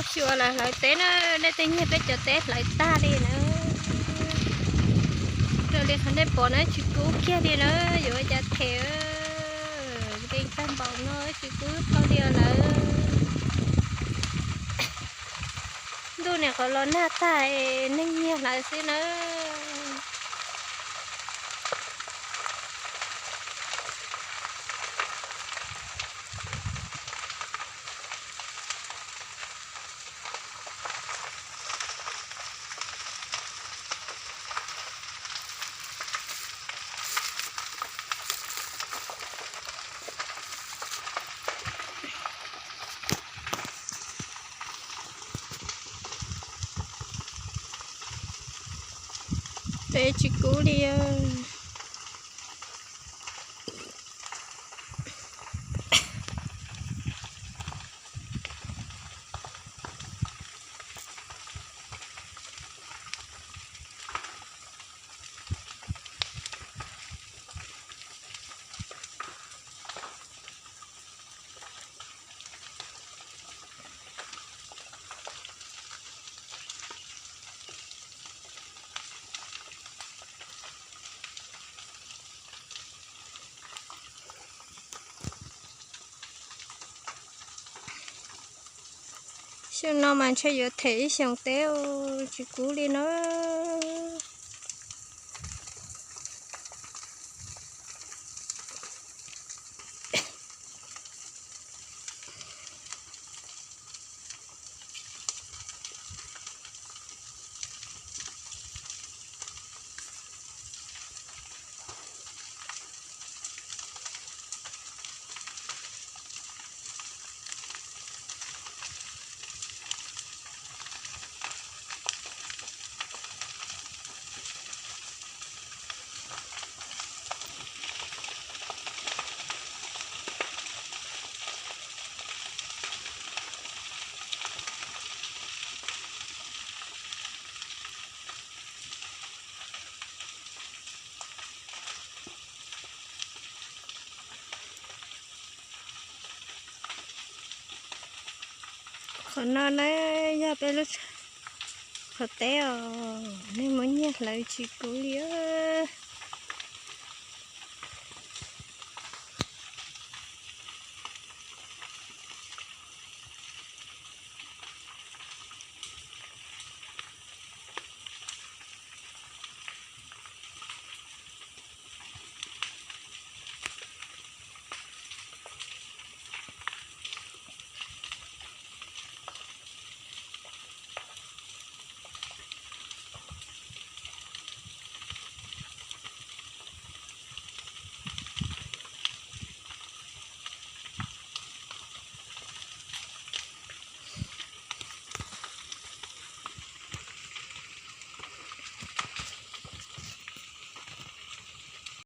Tsis ua lawv hlawv teb na, nej tej nyiag peb cov teb hlawv tag li na. Raws li qhov nej pom na tsis kub kiag li na, yuav ua cas them, nkees tag npaum no tsis kub tau li lawm. Ntuj niam qhov los nag tag, neeg nyiag hlawv xwb na. Teb tsis kub li. Xyoo no mas ntshe yuav them ib xyoos teb, tsis kub li na. Qhov no na yog peb lub qhov teb os, nej muab nyiag hlawv tsis kub li os.